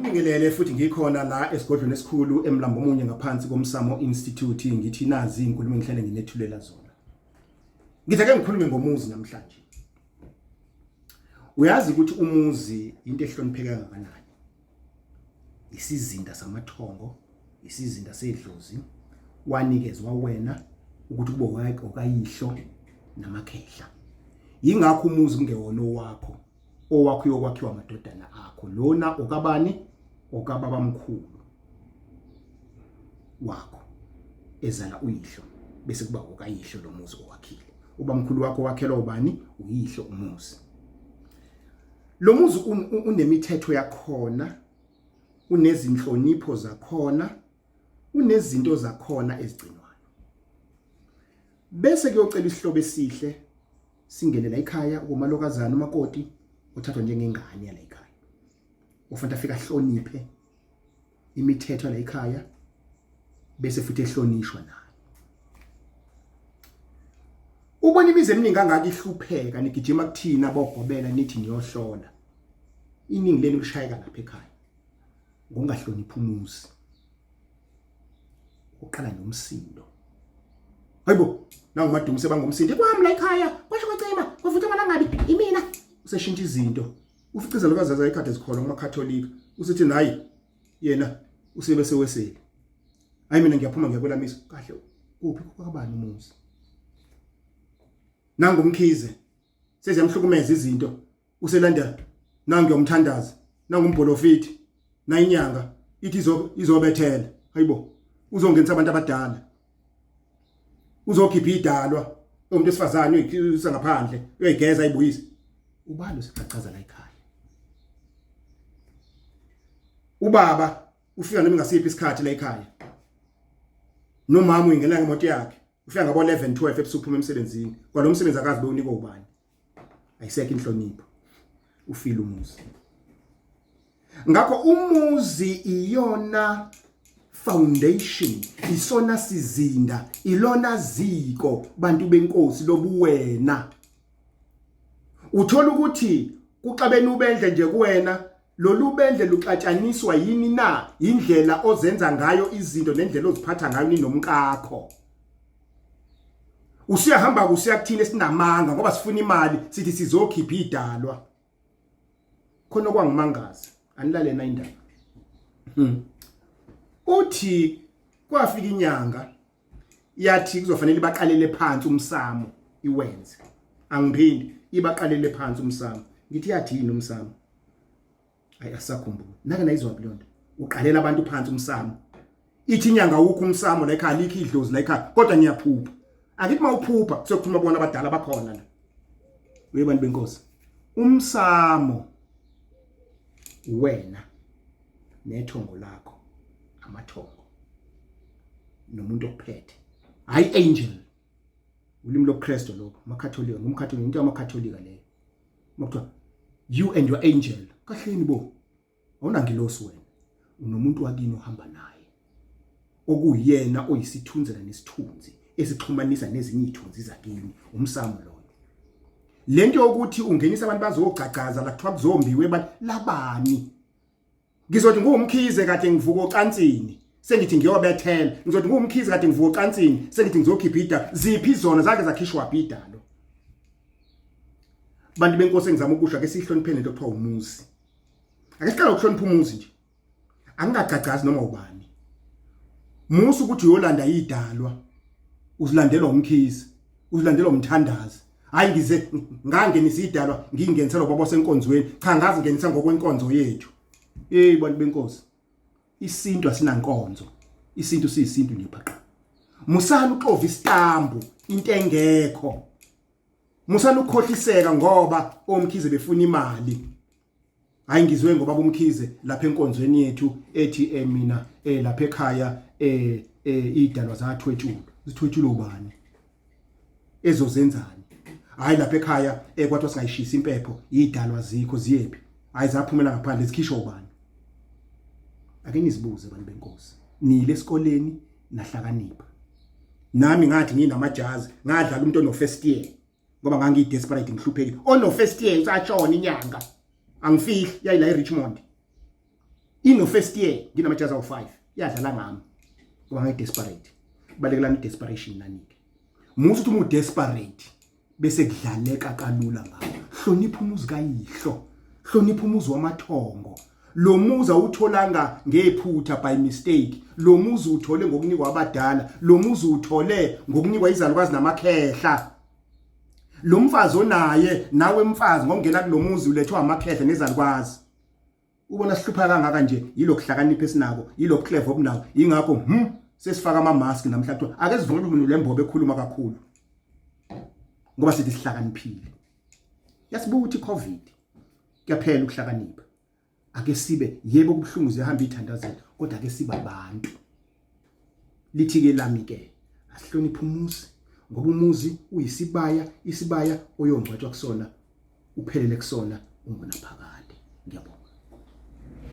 Nginibingelele futhi ngikhona la esigodlweni esikhulu eMlambomunye ngaphansi koMsamo Institute ngithi nazi inkulumo engihlale nginethulela zona. Ngithi ake ngikhulume ngomuzi namhlanje. Uyazi ukuthi umuzi into ehlonipheke kangakanani. Isizinda samathongo, isizinda sedlozi wanikezwa wena ukuthi kube okayihlo namakhehla. Yingakho umuzi kungewona owakho. Owakho uyokwakhiwa amadodana akho lona okabani okababamkhulu wakho ezala uyihlo bese kuba okayihlo lo muzi owakhile. Ubamkhulu wakho wakhelwa ubani? Uyihlo umuzi. Lo muzi unemithetho yakhona, unezinhlonipho zakhona, unezinto zakhona ezigcinwayo. Bese kuyocela isihlobo esihle singene la ekhaya kumalokazana umakoti othathwa njengengane yala ekhaya. Ufanele afike ahloniphe imithetho yala ekhaya bese futhi ehlonishwa naye. Ubona imizi eminingi kangaka ihlupheka nigijima kuthina bogobela nithi niyohlola. Iningi lenu lishayeka lapha ekhaya ngokungahloniphi umuzi. Uqala nomsindo. Hayibo, nangu madumu sebangomsindo. Kwami la ekhaya, kwasho kwacima, kwavutha amalangabi, imina. Useshintsha izinto. Ufica lokazaza ikhadi ezikholwa kumaKatholika. Usithi nayi yena usebe seweseli. Hayi mina ngiyaphuma ngiyakwelamiswa. Kahle kuphi kwakabani umuzi? Nangu umkhize seziyamhlukumeza izinto uselanda nangu yomthandazi nangu umbholofiti nayinyanga ithi izobethela hayibo uzongenisa abantu abadala uzokhipha idalwa umuntu esifazane uyisa ngaphandle uyayigeza ayibuyise ubani usichachaza la ekhaya. Ubaba ufika noma ngasiphi isikhathi la ekhaya, nomama uyingena ngemoto yakhe ufika ngabo 11 12 ebusuku phuma emsebenzini kwalo msebenzi akazi bewunikwa ubani. Ayisekho inhlonipho, ufile umuzi. Ngakho umuzi iyona foundation, isona sizinda, ilona ziko bantu benkosi lobuwena. Uthola ukuthi kuxabene ubendle nje kuwena, lolu bendle luxatshaniswa yini na? Indlela ozenza ngayo izinto nendlela oziphatha ngayo ninomkakho. Usuyahamba kusuya kuthina esinamanga ngoba sifuna imali, sithi sizokhipha idalwa. Khona kwangimangaza, anilalena indaba. Uthi kwafika inyanga yathi kuzofanele ibaqalele phansi umsamo iwenze. Angiphindi, ibaqalele phansi umsamo. Ngithi yathi yini umsamo? Ayi asakhumbula. Nake nayizwa leyo nto. Uqalela abantu phansi umsamo. Ithi inyanga awukho umsamo la ekhaya, alikho idlozi la ekhaya, kodwa niyaphupha. Akithi mawuphupha sekukhuluma bona abadala bakhona la. Uye bantu benkosi. Umsamo wena nethongo lakho, amathongo nomuntu okuphethe. Hayi angel. Ulimi lobuKristu lokho, amaKatholika, ngumKatholika, into yamaKatholika leyo. Makuthiwa you and your angel, kahleni bo. Awunangilosi wena. Unomuntu wakini ohamba naye. Okuyena oyisithunzela nesithunzi esixhumanisa nezinye izithunzi zakini, umsamo loyo. Lento yokuthi ungenisa abantu bazogcagcaza la kuthiwa kuzombiwe abantu labani. Ngizothi nguwumkhize kade ngivuka ocansini sengithi ngiyobethela, ngizothi nguwumkhize kade ngivuka ocansini sengithi ngizokhipha ida. Ziphi zona zake zakhishwa phi idalo? Bantu benkosi, engizama ukusho ake sihlonipheni lento kuthiwa umuzi. Ake siqale ukuhlonipha umuzi nje. Angingagcagcazi noma ubani. Musa ukuthi uyolanda idalwa uzilandelwa umkhize, uzilandelwa umthandazi. Hayi ngize ngangenisa idalwa ngingenisela ubaba osenkonzweni, cha ngazingenisa ngokwenkonzo yethu. Hey bantu benkosi, isintu asinankonzo, isintu siyisintu nje phaqa. Musani uxova isitambu into engekho. Musani ukukhohliseka ngoba omkhize befuna imali. Hayi ngizwe ngoba umkhize lapha enkonzweni yethu ethi mina lapha ekhaya idalwa zathwetshulwa. Zithwetshulwa ubani? Ezozenzani? Hayi lapha ekhaya kwathiwa singayishisa impepho, idalwa zikho ziyephi? Hayi zaphumela ngaphandle zikhishwa ubani? Ake nizibuze bantu benkosi. Nile esikoleni nahlakanipha. Nami ngathi nginamajazi ngadlala umuntu ono first year ngoba ngangiyi desperate ngihluphekile. Ono first year usashona inyanga. Angifihli yayila eRichmond. Ino first year nginamajazi awu5 yadlala ngami ngoba ngi desperate. Balekelani desperation nanike. Musa uthi uma desperate bese kudlaleka kalula ngawo. Hlonipha umuzi kayihlo. Hlonipha umuzi wamathongo. Lo muzi awutholanga ngephutha by mistake. Lo muzi uthole ngokunikwa abadala. Lo muzi uthole ngokunikwa izalukazi namakhehla. Lo mfazi onaye nawe mfazi ngokungena kulomuzi ulethwa amakhehla nezalukwazi. Ubona sihlupha kangaka nje yilokuhlakanipha esinako, yilokuclever obunako. Ingakho sesifaka ama mask namhla kuthiwa ake sivule lembobo ekhuluma kakhulu. Ngoba sithi sihlakaniphile. Yasibuka iCovid. Kuyaphela ukuhlakanipha. Ake sibe yebo kubuhlungu zihamba ithandazela kodwa ake siba abantu. Lithi ke lami ke asihloniphe umuzi ngoba umuzi uyisibaya, isibaya oyongcwatshwa kusona uphelele kusona ungunaphakade. Ngiyabonga.